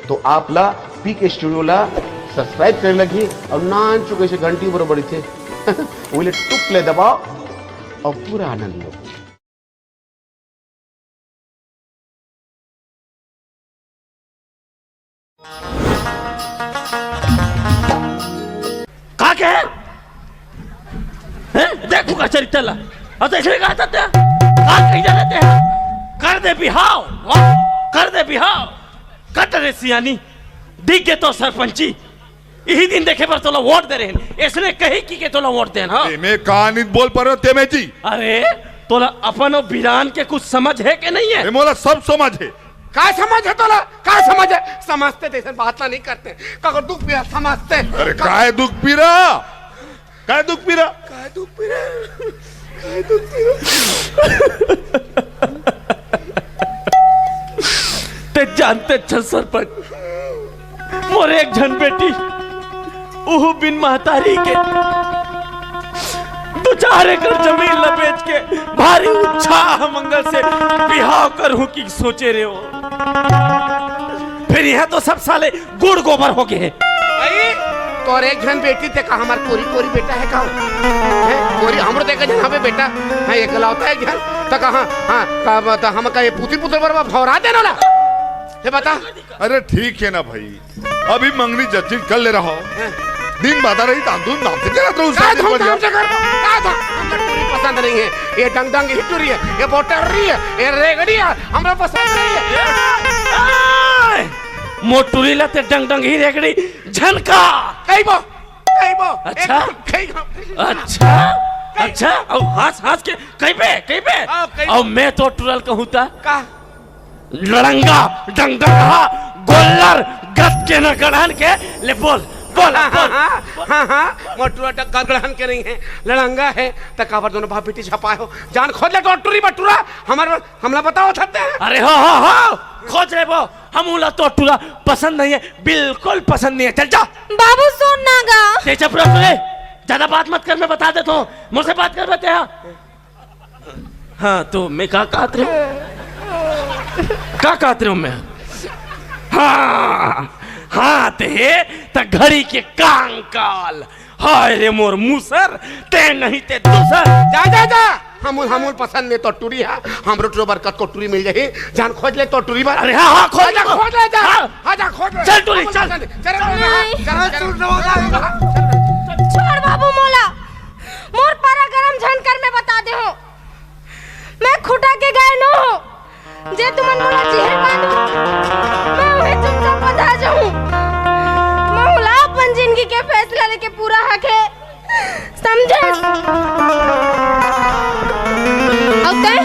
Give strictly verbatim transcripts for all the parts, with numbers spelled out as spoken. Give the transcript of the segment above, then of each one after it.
तो आप ला पीके स्टूडियो ला सब्सक्राइब करे लगही अउ नान चुके से घंटी बरोबर थे। वही ले टुक ले दबाओ अउ पूरा आनंद लो। का कहे? हैं? देखो का चरित्र ला। अउ देखने का था त्या? का कही जा रहे थे? कर दे बिहाव, वाह, कर दे बिहाव। कट रे सियानी, दिख गे तो सरपंची। इही दिन देखे बर तोला वोट दे रहे हैं। इसने कही कि के तोला वोट देन, हाँ? ते में का नित बोल पर ते में जी। अरे, तोला अपन अउ बिरान के कुछ समझ है के नहीं है? ए मोला सब समझ है। का समझ है तोला? का समझ है? समझते जैसे बात ना नहीं करते। का दुख भी समझते। अरे, काय दुख पीरा? काय दुख पीरा? काय दुख पीरा? काय दुख पीरा? ते जानते छन सरपंच, मोर एक झन बेटी, उहू बिन महतारी के, दू चार एकड़ जमीन ल बेच के भारी उच्छाह मंगल से बिहाव करहूं की सोचे रे हो। फिर यहां तो सब साले गुड़ गोबर हो गए हैं। भाई, तोर एक झन बेटी ते का हमार कोरी कोरी बेटा है का? हैं? कोरी हमरो देखे झन हवे बेटा, हैं, एकलौता एक झन, त कहा, हाँ, का, त हम का ये पुती पुत्र बर भौरा देन वाला? हे बता। अरे ठीक है ना भाई, अभी मंगनी जच्चिन कर ले रहा हो। हैं? दिन बादा रही तांदून नाम से करत रहो, का शादी धूमधाम बढ़िया। से कर, का धूम-, हमको टूरी पसंद नहीं है, ये डंग डंग ही टूरी है, ये बोटरी है, ये रेगड़ी है, हमरा पसंद नहीं है। ए, ए, मोटुरी ला ते डंग डंग ही रेगड़ी झनका। कही बो, कही बो, अच्छा? एकदम कही बो। अच्छा, कही। अच्छा, अउ हंस हंस के कही बे, कही बे। हाँ, कही। अउ मैं तो टुरल कहूं ता। का? लड़ंगा, डंगडंगहा, गोल्लर, गत के न गढ़न के, ले बोल, बोल, हाँ, बोल। हाँ, हाँ, हाँ, हाँ, मोटुरा डग्गा गढ़न के नहीं है, लड़ंगा है, त काबर दोनों बाप बेटी छपाए हो, जान खोज ले टोटुरी बटुरा, हमारे, हमला बताओ थते हैं। अरे हो, हो, हो, खोज रे वो, हम उला टोटुरा पसंद नहीं है, बिल्कुल पसंद नहीं है, चल जा। बाबू सुन ना गा। ते चुप रह तू रे, ज्यादा बात मत कर, मैं बता देता हूँ, मुझसे बात कर बेटे, हाँ। हाँ, तो मैं का कहत रहे हूँ? का कहत रहे हूँ मैं? हाँ, हाँ, ते हे, त घड़ी के कंकाल। हाय रे मोर मुसर, ते नहीं ते दूसर। जा, जा, जा। हमूल, हमूल पसंद में तो टूरी है। हमरो टूरो बर कतको टूरी मिल जाही। जान खोज ले तो टूरी बर। अरे हाँ, हाँ, खोज जा, ले। खोज ले, जा। हाँ। हाँ, जा, खोज ले। चल टूरी, हमूल चल। पसंद। चल, चल, नहीं। चल, चल, चल, चल, चल। छोड़ बाबू मोला। मोर पारा गरम झन कर, मैं बता दे हूँ। मैं खुटा के गाय नो हूँ, जे तुमन मोला जिहे बांधो, मैं उहे चुपचाप बंधा जाहूँ। मोला अपन जिंदगी के फैसला लेके पूरा हक है, समझे? अउ तै,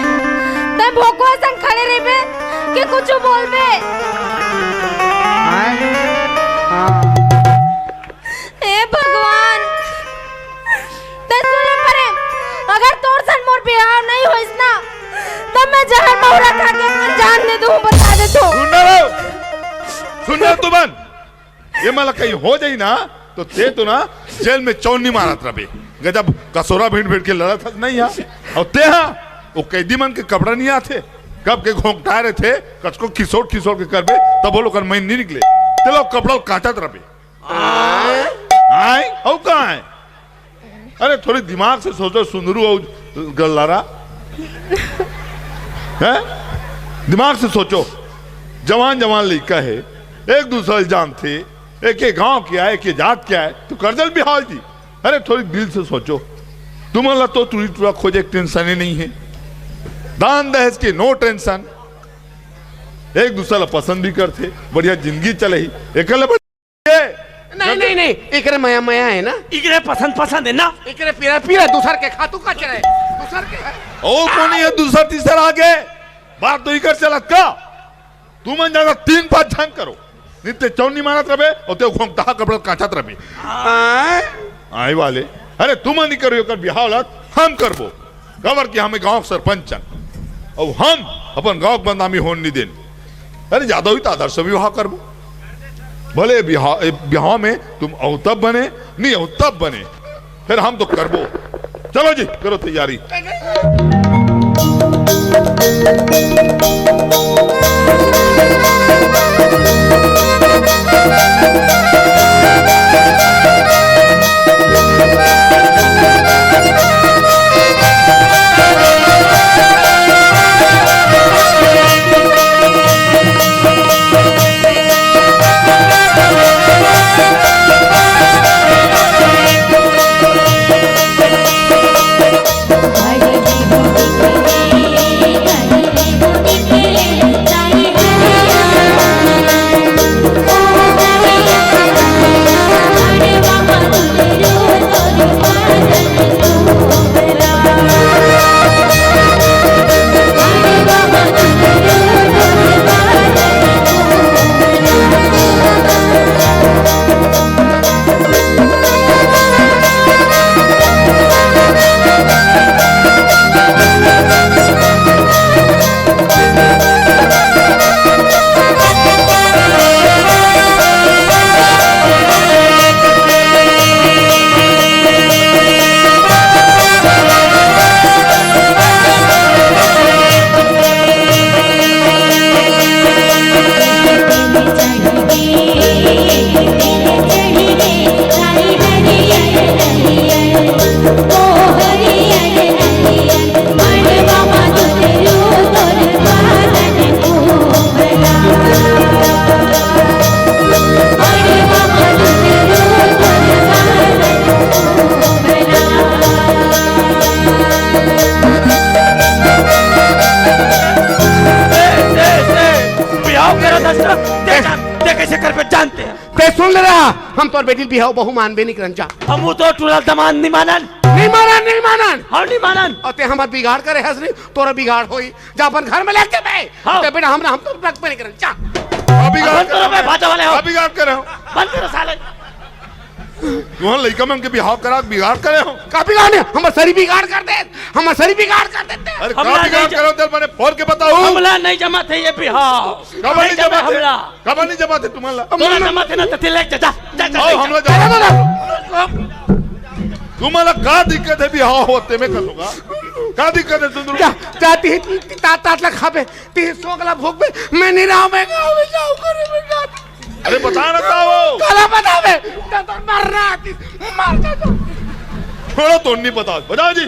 तै भोकवा संग खड़े रहिबे कि कुछ बोलबे? हाँ। हे भगवान, तै सुन ले परे, अगर तोर सन मोर बिहाव नहीं होइस ना, तब मैं जहर महुरा खा के अपन जान दे दूं, बता दे तो। सुन ना रे, सुन ना तुमन, ये मला कहीं हो जाई ना, तो ते तो ना जेल में चौनी मारत रबे। गजब कसोरा भिड़ भिड़ के लड़त हस नहीं हा। अउ ते हा, वो कैदी मन के कपड़ा नहीं आथे, कब के घोंघटा रहिथे, कचको खिसोट खिसोट के करबे, तब वो लोग मन नहीं निकले। ते लोग कपड़ा काटत रबे। आय? आय? अउ का आय? अरे, थोड़ी दिमाग से सोचो, सुंदरू अउ गल्लारा। हैं? दिमाग से सोचो। जवान, जवान लइका हे, एक दूसरा ल जानथे, एक, एक गांव के आय, एक, एक जात के आय, तो करजल बिहाव जी। अरे, थोड़ी दिल से सोचो। तुमन ला तो टूरी टूरा खोजे के टेंशन ही नहीं हे। दान दहेज के no tension। एक दूसरा ला पसंद भी करथे, बढ़िया जिंदगी चलही। एकर ले नहीं, नहीं, नहीं, एकरे मया, मया है ना। एकरे पसंद, पसंद है ना। एकरे पीरा, पीरा, दूसर के खातू का चले, दूसर के। ओ, कोनी है दूसर, तीसर आगे? बात तो इकर चलत का? तुमन ज्यादा तीन पांच झन करो, नित्य चौनी मारत रबे, अउ ते घोंघटा कपड़ा काटत रबे। आय? आय वाले, अरे तुमन नहीं करो, एकर बिहाव ला हम करबो। काबर कि हमें गांव के सरपंच हन, अउ हम अपन गांव के बदनामी होन नहीं देन। अरे, ज्यादा हुई तो आदर्श विवाह करबो। भले बिहाव, ए, बिहाव में तुम अउ तब बने, नहीं अउ तब बने, फिर हम तो करबो। चलो जी, करो तैयारी। चक्कर पे जानते हैं। ते सुन ले रहा, हम तोर बेटी ल बिहाव बहू मानबे नहीं करन, जा। हम वो तो टूरा दमांद नहीं मानन। नहीं मानन, नहीं मानन। हाँ, नहीं मानन। अउ ते हमर बिगाड़ करे हस नहीं, तोरा बिगाड़ होई। जा अपन घर में लेके बे। हाँ। ते बेटा हमरा, हम तो रख पे नहीं करन, जा। अभी का बिगाड़ कर रहे हो? बंद करो साले। तुमन लइका मन के बिहाव करा के बिगाड़ करे हो। का बिगाड़ नहीं? हमर सरी बिगाड़ कर दे, हमर सरी बिगाड़ कर देते। अरे का बिगाड़ करे हो? तेल बने फोड़ के बताओ। हमला नहीं जमा थे ये बिहाव। काबर नहीं जमा थे? हमला। काबर नहीं जमा थे तुम्हारा? तोला जमा थे ना, तो ले जा, जा, जा, जा, आओ, जा। हमला जमा। अरे बाबा। तुम्हारा का दिक्कत है बिहाव होते में करूँगा? का दिक्कत है सुंदरू? जा, जा, ती, ती, तात, तात ला खाबे, ती सोगला भोगबे, मैं नहीं रहा, मैं गाँव में जाऊँ, करे मैं जाऊँ। अरे बता ना, का हो? काला बता बे, तो, तो मरना आती, मर जा तू। छोड़ो तो नहीं बता, बजाओ जी।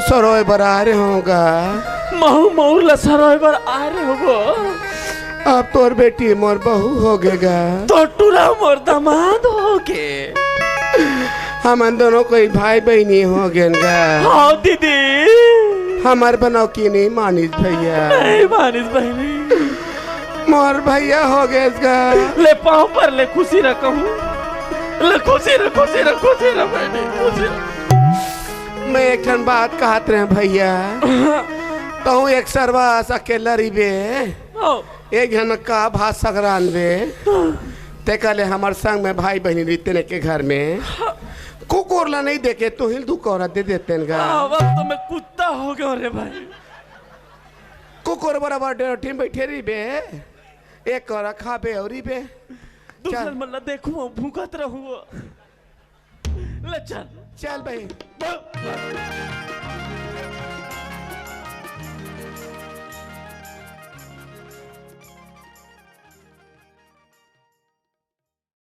सरोय बर आ रहे होगा। महू मऊर ला सरोय बर आ रहे होगो। अब तोर बेटी मोर बहू होगे गा। तो टूरा मोर दामाद होगे। हमन दोनों कोई भाई बहिनी होगेन गा। हाँ दीदी। हमर बनौकी नहीं मानिस भैया। नहीं मानिस बहिनी। मोर भैया होगेस गा। ले पाँव पर ले खुशी रह कहूँ। ले खुशी रह, खुशी रह, खुशी रह बहिनी, खुशी रह। मैं एक ठन बात कहत रहे भैया। तहूँ एक सरवा अस अकेला रहिबे। हाँ। एक झन का भात सकरान बे। तेकर ले हमर संग में भाई बहिनी रहितेन के घर में। कुकुर ला नहीं देके तुहिल दू कौरा दे देतेन गा। हाँ, अब तो मैं कुत्ता हो गया रे भाई। कुकुर बराबर डेढ़ टीम बैठे रहिबे। एक कौरा खाबे और रहिबे। दूसर चल। मन ला देखू, भूखत रहू। ले चल। चल भाई।